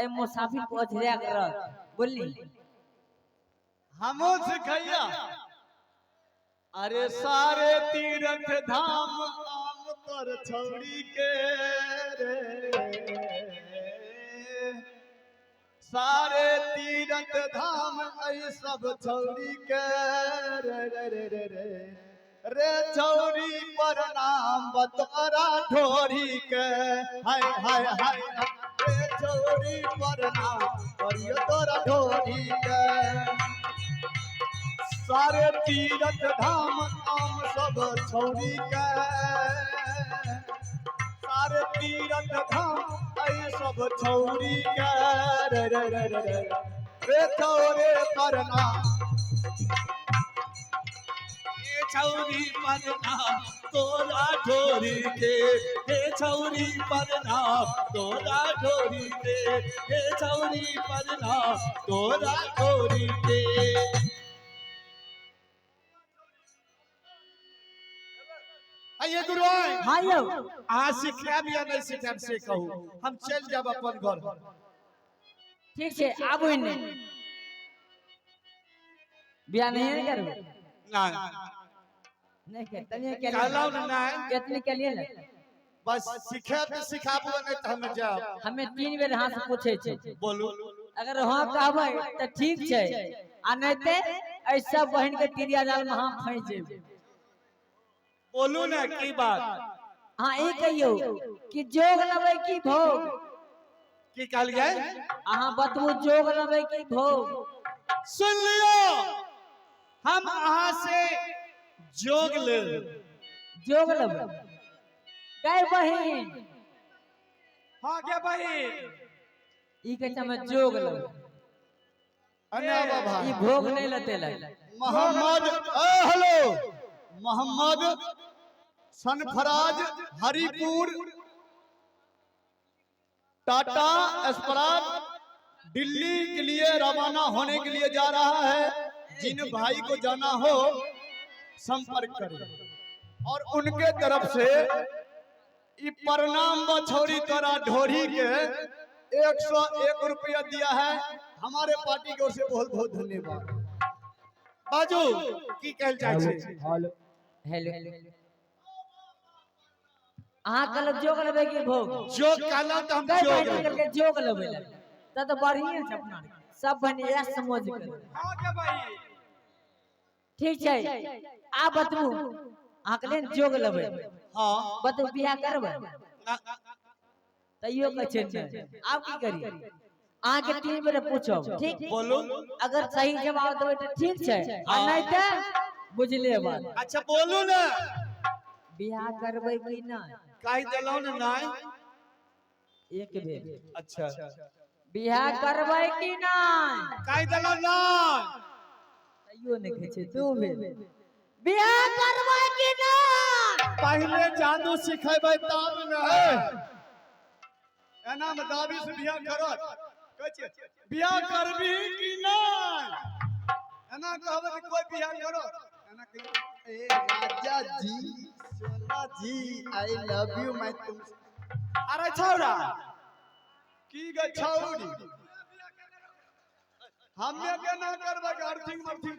एहि मुसाफिर पर ओझरा के रहत। बोलली हमो सिखैया। अरे सारे तीर्थ धाम आम पर छौड़ी के रे, सारे तीर्थ धाम ऐ सब छौड़ी के रे रे रे रे रे रे छौड़ी पर नाम बतोरा ढोरी के, हाय हाय हाय रे छौड़ी पर नाम करियो तोरा ढोरी के। सारे तीर्थ धाम आम सब छौड़ी के, सारे तीर्थ धाम ऐ सब छौड़ी के रे रे रे रे रे रे छौरे पर नाम छौरी पर नाम तोरा ढोरी के, हे छौरी पर नाम तोरा ढोरी के, हे छौरी पर नाम तोरा ढोरी के। आइए गुरु आए। हाँ यौ। अहाँ सिखायब या नहीं सिखायब से कहू, हम चलि जाब अपन घर। ठीक छै, आबू ने। बियाह नहीं ने करबै? नहीं। नहीं कर, तनिए के लिए। कहलहुँ ने नहीं। केतनी के लिए ने? बस सिखायब तऽ सिखाबू, नहीं तऽ हम जायब। हमे 3 बेर अहाँ से पूछे छी। बोलू। अगर हाँ कहबै तऽ ठीक छै, आ नहीं ते ऐसा बहन के तिरिया जाल में हम फंसि जेबै। बोलू ने की बात? हाँ ई कहियौ कि जोग लेबै की भोग? की कहलियै? अहाँ बतबू जोग लेबै की भोग? सुन लियौ, हम अहाँ से जोग लेब। जोग लेबै गै बहिन? हाँ गे बहिन। ई कहै छै हमे जोग लेबै। अने बाबा। ई भोग नहीं लेते लग। मोहम्मद, ए हेलो, मोहम्मद सनफराज हरिपुर टाटा स्प्राट दिल्ली के लिए रवाना होने के लिए जा रहा है। जिन भाई को जाना हो संपर्क करें। और उनके तरफ से ई प्रणाम बछौरी तोरा ढोरी के 101 रुपया दिया है हमारे पार्टी की ओर से, बहुत बहुत धन्यवाद। बाजू की कहल जाइ छै? हेलो, अहाँ कहलक जोग लेबै की भोग? जोग कहलहुँ तऽ हम गै जोग बहिन लेबै। कहलकै जोग लेबै लए, तऽ तऽ बढ़िएँ छै। अपना सब बहिन इएह समझ के। हाँ गे बहिन। ठीक छै, आब बतबू, अहाँ कहलियै ने जोग लेबै। हाँ। बतबू बियाह करबै? ना। तैयो कहै छै नहि। आब की करी? अहाँके 3 बेर पूछब, ठीक? बोलू। अगर सही जवाब देबै तऽ ठीक छै, आ नहीं तऽ बुझले बात। अच्छा बोलू ने। बियाह करबै की नहि? कहि देलहुँ ने नहि। एक बेर। अच्छा। बियाह करबै की नहि? कहि देलहुँ नहि। तैयो नहि कहै छै। 2 बेर। बियाह करबै की नहि? पहिले जादू सिखेबै तब ने। एना में दाबी से बियाह करत? कहै छियै बियाह करबी कि नहि? एना कहबै तऽ कोइ बियाह करत? एना कहियौ, ए राजा जी, सोना जी, I love you, मैं तुम। अरे छौड़ा। की गे छौड़ी, हमे केना करबै? अर्थिंग मर्थिंग।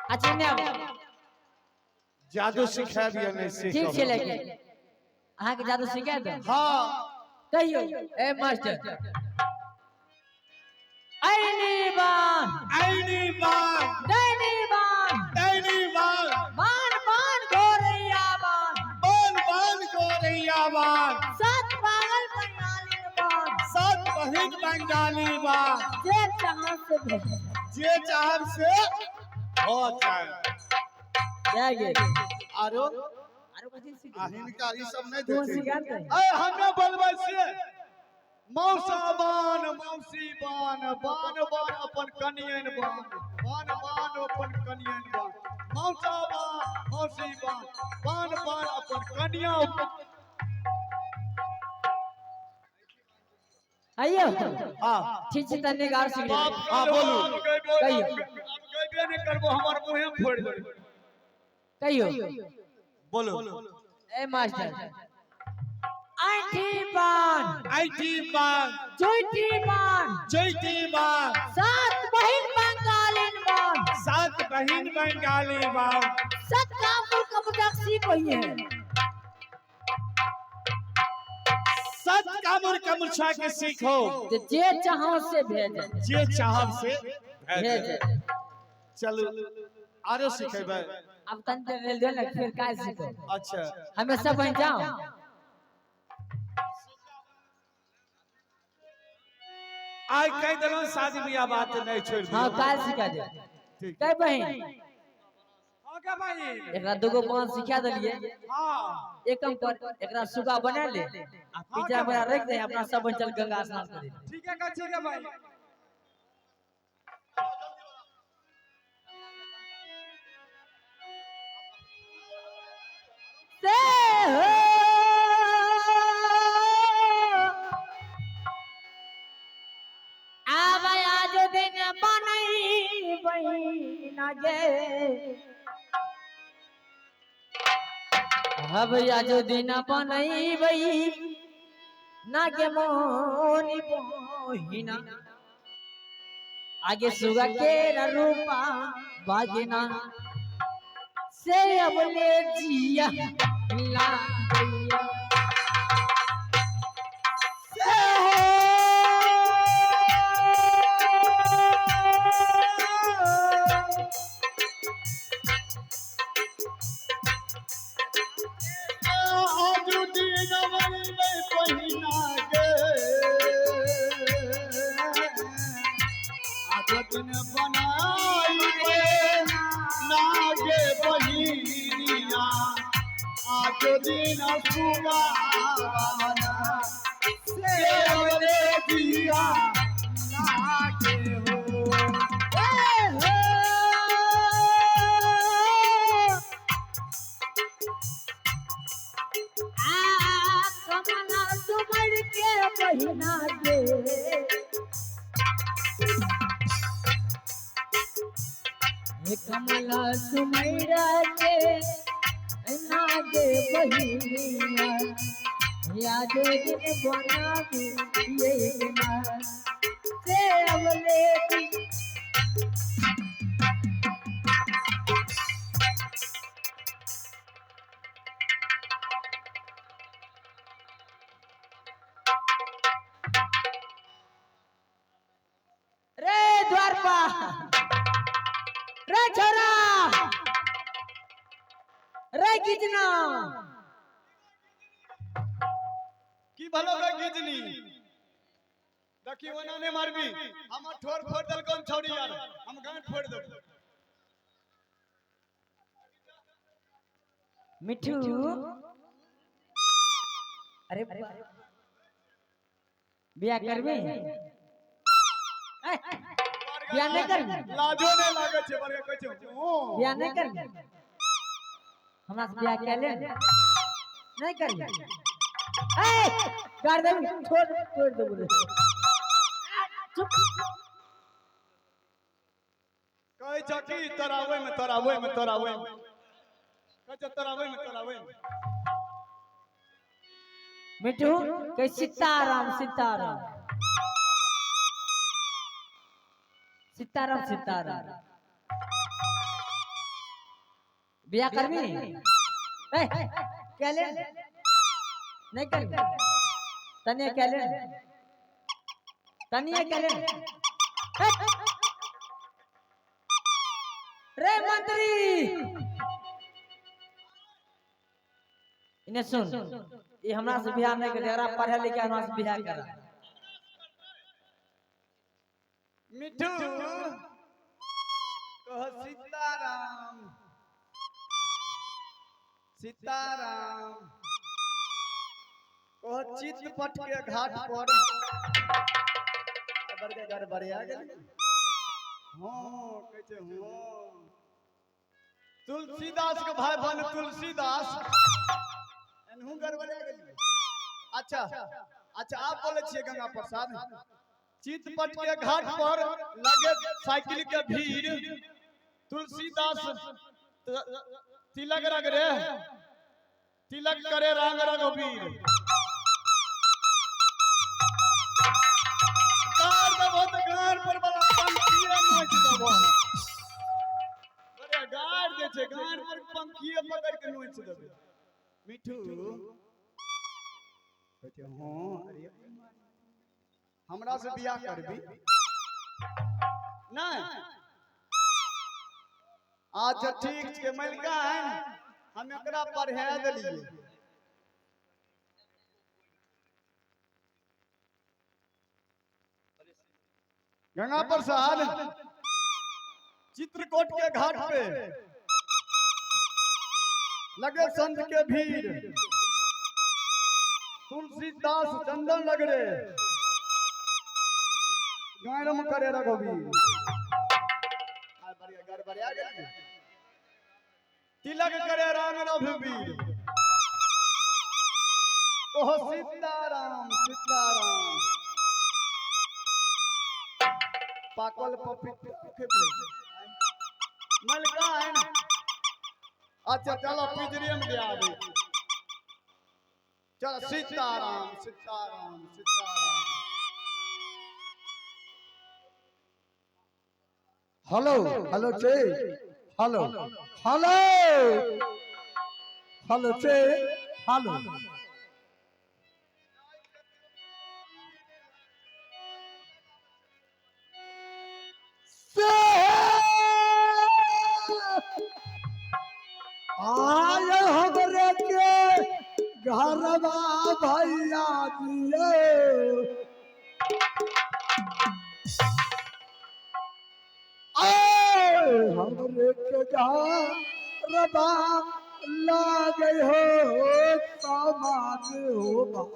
अच्छा नहि। जादू सिखायब या नहि ठीक सिखब? छै, लेकिन अहाँके जादू सिखा दे। हाँ। कहियौ ए मास्टर। ऐनी बान, ऐनी बान, दैनी बान, दैनी बान, बान बान गोरैया बान, बान बान गोरैया बान, 7 पागल बंगाली बान, 7 बहिन बंगाली बान, जे चाहब से भेट। जे चाहब से हो जाए। जय गेल। आरो? आरो कथी आ सिखबै? हिनका ई सब नहि तू देखै। सिखा दे। ए हमे बोलबै से मौसा बान, मौसी बान, बान बान अपन कनियन बान, बान बान अपन कनियन बान, मौसा बान, मौसी बान, बान बान अपन कनिया। आइयो। हाँ। ठीक छै, तनी और सीख लेबै। हाँ बोलू। कहियौ। गैबे नहि करबो, हमर मुँहे फोड़ि देबै। कहियौ। बोलू। ए मास्टर। ऐठी बान, ऐठी बान, जुईटी बान, जैती बान, सात बहिन बंगालिन बान, सात बहिन बंगाली बान, सत कामपुर कबूतर कही है। सत कामुर कमुछा के सीखो, तो जे चाहो से भेजे, जे चाहब से भेजे। चलू आरो सिखेबै। अब तन देर रेल दे ना फिर काय सीखो। अच्छा हमेशा बन जाओ। आइ कहि देलहुँ शादी बियाह बात नहीं छोड़ दियौ। हाँ काल सिखा दे। ठीक। कह बहिन हाँ के बहिन? एकरा दूगो पान सिखा देलिए। हाँ एकम पर एकरा सुगा बना ले आ पिज्जा बना रख दे, अपना सब चल गंगा स्नान करे। ठीक है का, ठीक है भाई। से हो आब आज दिन बनई बहिना गे, अब आज दिन बनई बहिना गे मोनी बहिना, आगे सुगा के रूपा बागिना से अब ले जिया ला गैया। से हो आजू दिन बनबै पहिना गे, आजू दिन बनाइबै नागे बहिनिया, आजू दिन सुगाना से अबले जिया लागे हो। ए हो आ कमला सुमर के बहिना गे, हे कमला सुमर के नागे बहिनिया, याद दिन बनाबी ये ना से अबले दी। रे द्वारपा रे छोरा रे गिजना, की भलो रे गिजनी, देखी ओना ने मारबी, हमर ठोर फोड़ देलको हम छौड़ी यार, हम गांठ फोड़ देब। मिठू अरे बियाह करबी? बियाह नहीं करबी? लाजो ने लागे छै बड़का कहै छै ओ। बियाह नहीं करबी? हमरा से बियाह कर ले? नहीं करबी? ए कर देबी, छोड़ छोड़ देबू रे। चुप। कहै छ की तरावे में तरावे में तरावे में, कहै छ तरावे में तरावे में। मिठू कह सीताराम सीताराम सीताराम सीताराम। बियाह करबी? ए क्या ले? नहीं करबी? तनिया क्या ले? तनिया क्या ले? ए! रे मंत्री इन्हें सुन, ये हमरा से बियाह नहीं कर, एकरा पढ़े लिखे हमरा से बियाह करा। मिठू कह सीताराम सीताराम, कह चितपट के घाट पर बड़का गड़बड़िया गेल। हाँ कहै छै हाँ तुलसीदास के भाई बन तुलसीदास एनहु गड़बड़िया गेल। अच्छा अच्छा आप बोले छियै गंगा प्रसाद, चितपट के घाट पर लगे साइकिल के भीड़, तुलसीदास तिलक रगरे तिलक करे रंग रघुवीर। गार देबो तऽ गार पर वाला पंखिए नोच देबो। अरे गार दे छै, गार पर पंखिए पकड़ के नोच देबो। मिठू कहै छै हँ, अरे हमरा से बियाह करबी नहीं? अच्छा ठीक छै मलिकाइन, हम एकरा पढ़ा देलियै। गंगा प्रसाद चित्रकूट के घाट पे लगे संत के भीड़, तुलसीदास चंदन लगरे गायरम करे रघुवीर। तिलक करे राम रघुवीर। कहो सीताराम सीताराम। पाकल पपीता खेबे मलकाइन? अच्छा चलो पिंजरे में दे आबे। चल सीताराम सीताराम सीताराम। हेलो हेलो चे, हेलो हेलो हेलो चे, हेलो। आय हमरे के घरवा भैया दिए, आय हमरे के घरवा लागे हो सामान हो बात।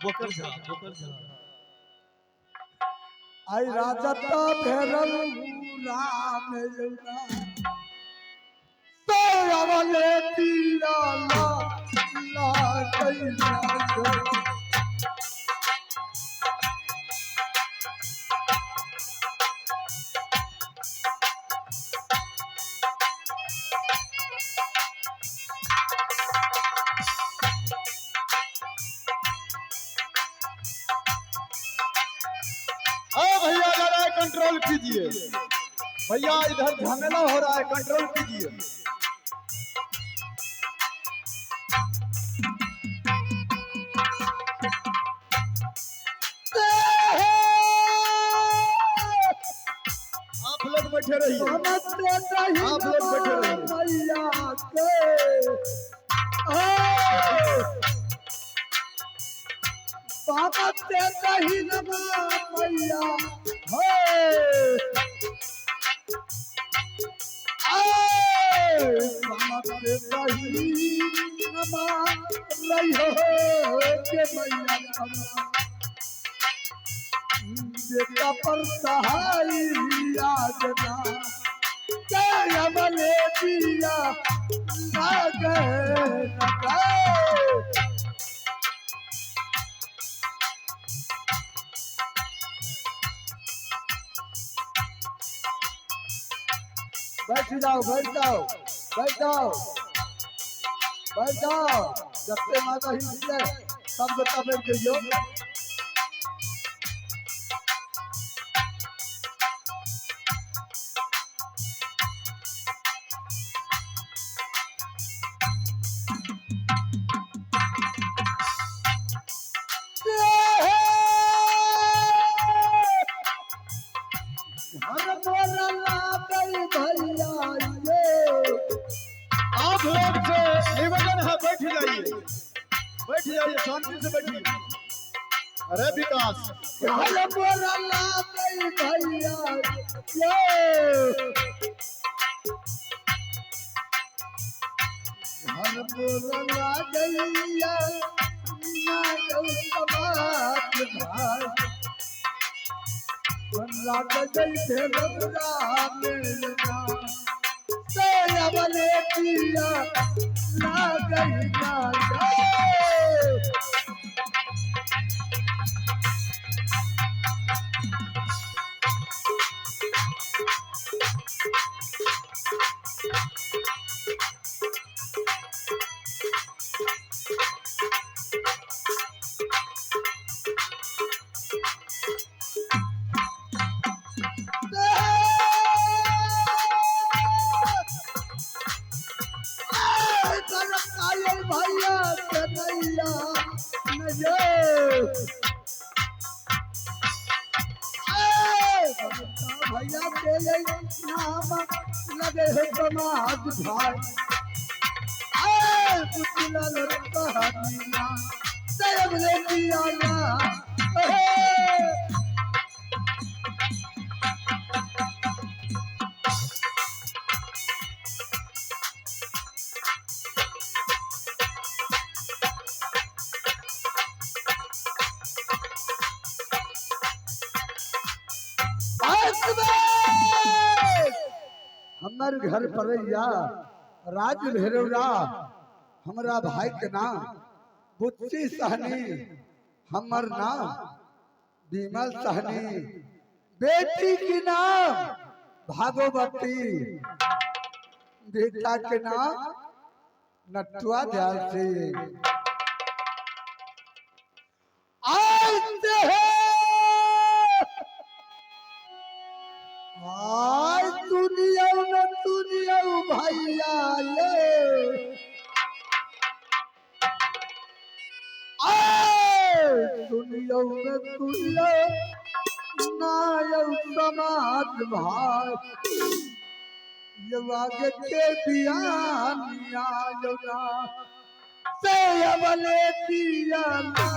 बोकर झा, बोकर झा। आई राजा तो भेरल राम यमुना तो अवले तीरा ला ला कैला। ओ भैया जरा कंट्रोल कीजिए भैया, इधर झमेला हो रहा है, कंट्रोल कीजिए। आप लोग बैठे रहिए, आप लोग बैठे रहिए। मैया के बाबा ते कही मैया हे बाबा ते कही रही हो के मैया बेटा पर सहाय आजना के अमले दिया लागे न। बैठ जाओ बैठ जाओ बैठ जाओ बैठ जाओ। जब से माता ही है तब गोटा बैठ जाइयो। घर मोरा लागे भैया ये। आप लोग से निवेदन है, बैठ जाइए बैठ जाइए, शांति से बैठिए। अरे विकास, घर मोरा लागे भैया ये। घर मोरा लागे ना बात भाई लाग जैसे रघुरा मिलना से पिया लाग ना जाए। के नाम लगे हो समाज भाई। आए पुतला लड़का तब ले दिया ना। हमर घर परैया राज भैरवरा, हमरा भाई के नाम बुच्ची सहनी, हमर नाम विमल सहनी, बेटी के नाम भागवती, बेटा के नाम नटुआ दयाल सिंह। आज है आज दुनिया में दुनिया भैया ये, दुनिया में दुनिया नाय समाज भाई, ये आगे के बियानिया योना से अवले दिया ना।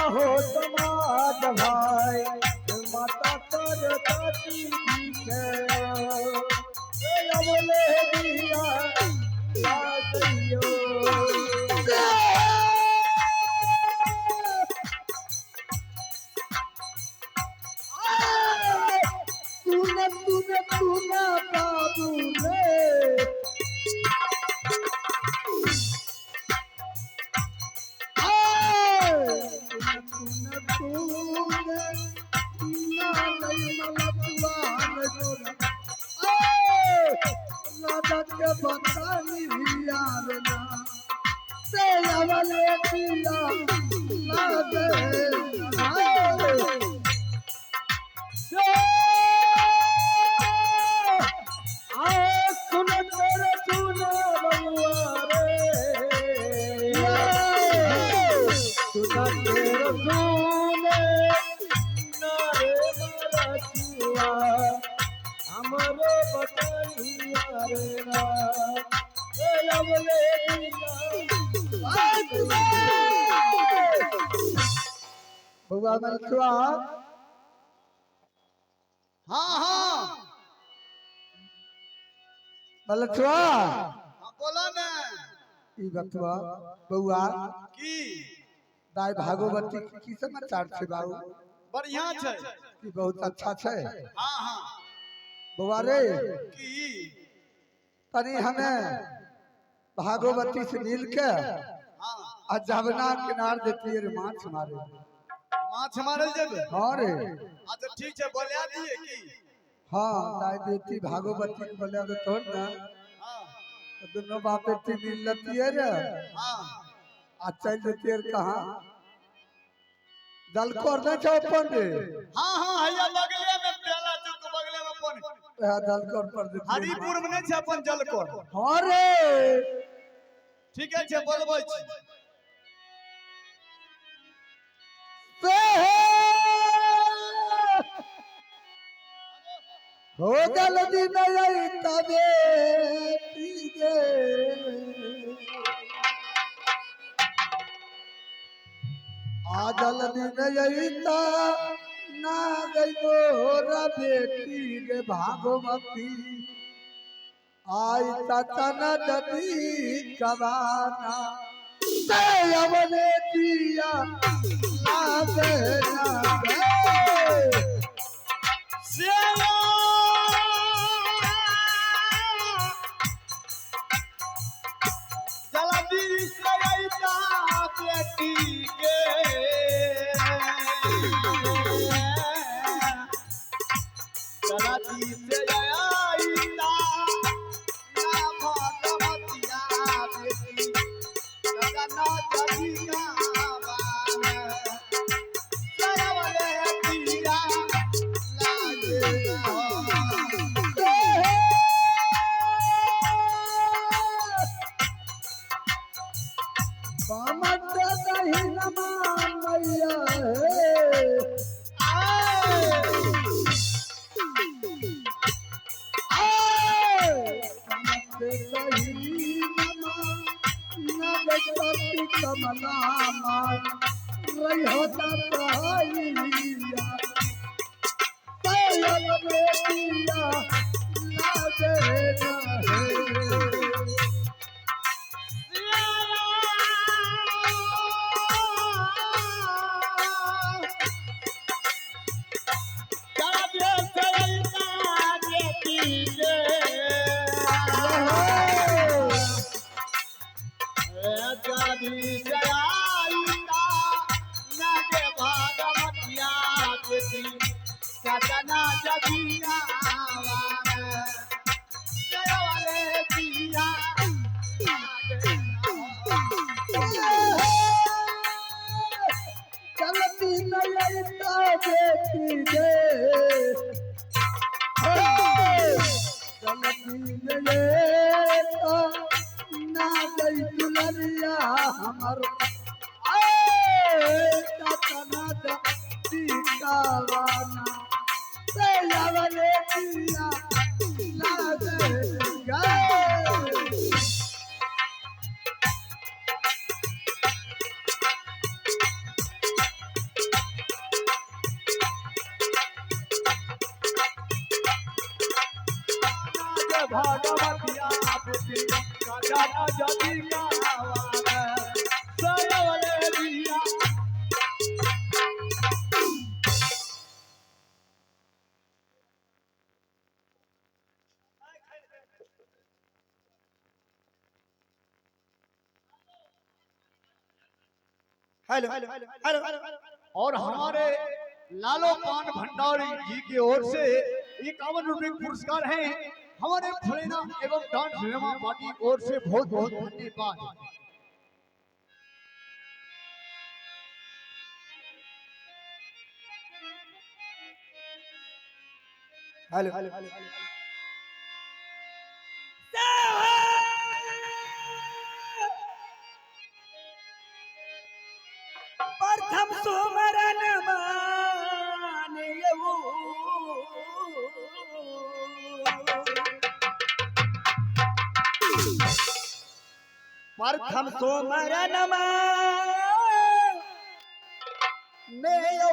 हो समाज भाई, माता सरस्वती जी के अवले दिया लाजियो। तूने तूने तूने बाबू रे, सुन तेरे सुन बबुआ रे, सुन तेरे सुने नारे मरचुआ, हमरो बतनिया रे ना ए अवले दिया। बबुआ मलचुआ। हाँ हाँ मलचुआ हाँ बोला ने ई बतुआ बउआ की दाई भागवती की समाचार छै बाबू? बढ़िया छै की बहुत अच्छा छै। हाँ हाँ बउआ रे की तनी हमें भागवती से मिल के हाँ आ जवना किनार देती रे माछ मारे। माछ मारल जेबे? हाँ रे। अच्छा ठीक छै, बोला दिए की? हाँ दाई बेटी भागवती के बोले तो तोड़ ना। हाँ तो दोनों बाप बेटी मिल लेती है रे। हाँ आ चल देती है कहाँ दलकोर नहीं छौ अपन रे। हाँ हाँ हैया बगले में बेला चौक के बगले में अपन वएह दलकोर पर देती है। हरिपुर में नहीं छै अपन जलकोर। हाँ रे। ठीके छै, बोलबै छी। हो जल्दी नहीं तबे गे, आ जल्दी नहीं ता ना गई मोरा बेटी गे भागवती, आई तन दती कवाना ते अवने दिया लागे ना। सेवा जल्दी से अइता बेटी के, जल्दी से अइता ना भगवतिया बेटी, सजना जदिया बाने सरवले दिया लागे ना। बामन दही नमा मैया हे, कमला मान रही होता कहिया बेटिया लागे ना हे। चलती नयता बेटी गे, चलती नयता ना गई दुलरिया हमर तना टीकावाना तैयावले दिया लागे गए। भागवतिया बेटी सजना जदी सरवले दिया। हेलो हेलो और हमारे लालो पान भंडारी जी की ओर से 51 रुपए के पुरस्कार हैं। हमारे फलेना एवं डांस रेमा पार्टी की ओर से बहुत बहुत धन्यवाद। हेलो। प्रथम सुमरन मानयऊ, प्रथम सुमरन मानयऊ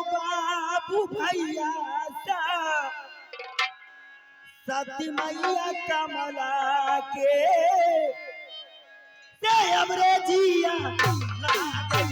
बाबू भैया सा, सती मैया कमला के से हमरे जिया लागल।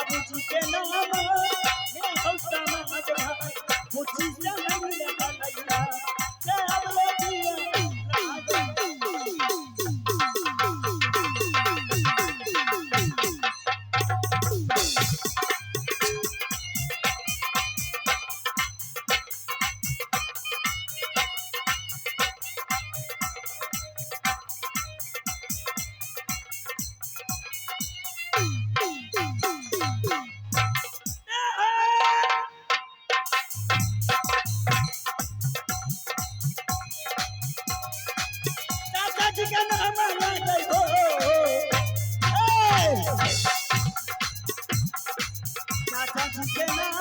बाबूजी के नाम में हौ समाज भाई, बुच्ची से नहीं लगा से अब रोटियां चाचा जी के नाम लगे हो। ए! चाचा जी के नाम